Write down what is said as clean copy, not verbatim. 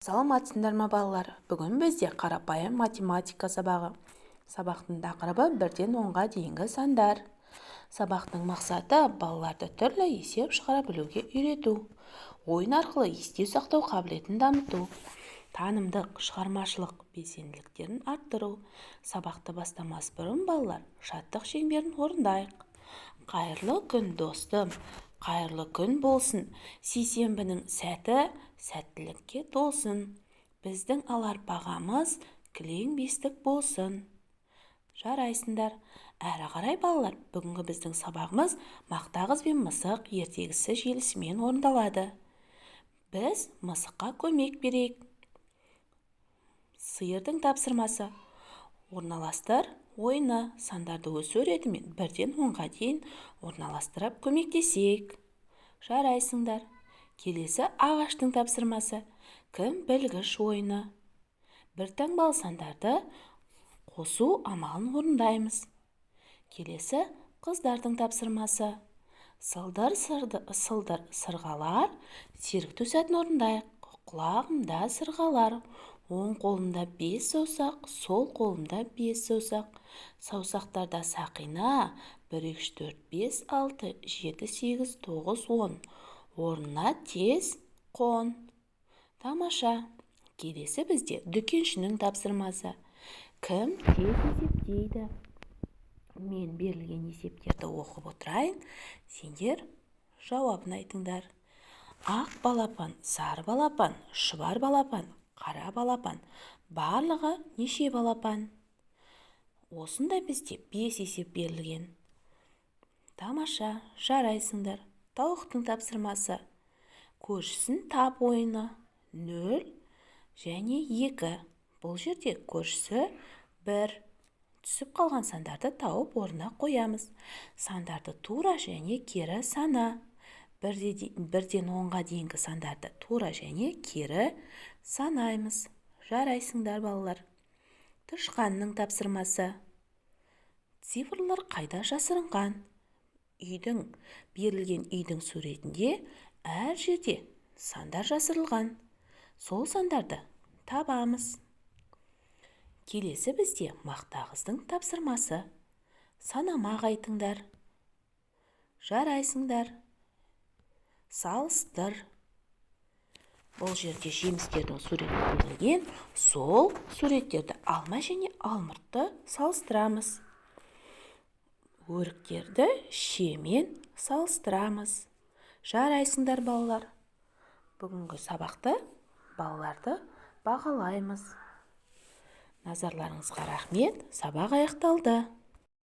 Саламатсыңдар ма, балалар! Бүгін бізде қарапайым математика сабағы. Сабақтың тақырыбы: 1-ден 10-ға дейінгі сандар. Сабақтың мақсаты: балаларды түрлі есеп шығара білуге үйрету, ойын арқылы есте сақтау қабілетін дамыту, танымдық, шығармашылық белсенділіктерін арттыру. Сабақты бастамас бұрын, балалар, шаттық шеңберін орындайық. Қайырлы күн, достым, қайырлы күн болсын! Сейсенбінің сәті сәттілікке толсын! Біздің алар бағамыз кілең бестік болсын! Жарайсыңдар! Әрі қарай, балалар, бүгінгі біздің сабағымыз «Мақта қыз бен мысық» ертегісі желісімен орындалады. Біз мысыққа көмек берейік. Сиырдың тапсырмасы: «Орналастыр» ойыны. Сандарды өсу ретімен 1-ден 10-ға дейін орналастырып көмектесейік. Жарайсыңдар! Келесі ағаштың тапсырмасы: «Кім білгіш» ойыны. Бір таңбалы сандарды қосу амалын орындаймыз. Келесі қыздардың тапсырмасы: «Сылдыр, сылдыр сырғалар». Сергіту сәтін орындайық. Құлағымда сырғалар, оң қолымда бес саусақ, сол қолымда бес саусақ, саусақтарда сақина: бір, екі, үш, төрт, бес, алты, жеті, сегіз, тоғыз, 10. Орнына тез қон! Тамаша! Келесі бізде дүкеншінің тапсырмасы: «Кім тез есептейді?» Мен берілген есептерді оқып отырайын, сендер жауабын айтыңдар. Ақ балапан, сары балапан, шұбар балапан, қара балапан — барлығы неше балапан? Осындай бізде бес есеп берілген. Тамаша, жарайсыңдар! Тауықтың тапсырмасы: «Көршісін тап» ойыны. Нөл және екі. Бұл жерде көршісі бір. Түсіп қалған сандарды тауып, орнына қоямыз. Сандарды тура және кері сана. 1-ден 10-ға дейінгі сандарды тура және кері санаймыз. Жарайсыңдар, балалар! Тышқанның тапсырмасы: «Цифрлар қайда жасырынған?» Үйдің, берілген үйдің суретінде әр жерде сандар жасырылған. Сол сандарды табамыз. Келесі бізде мақта қыздың тапсырмасы: «Санамақ айтыңдар». Жарайсыңдар! Салыстыр. Бұл жерде жемістердің суреті берілген. Сол суреттерді, алма және алмұртты салыстырамыз, өріктерді шиемен салыстырамыз. Жарайсыңдар, балалар! Бүгінгі сабақты балаларды бағалаймыз. Назарларыңызға рахмет, сабақ аяқталды.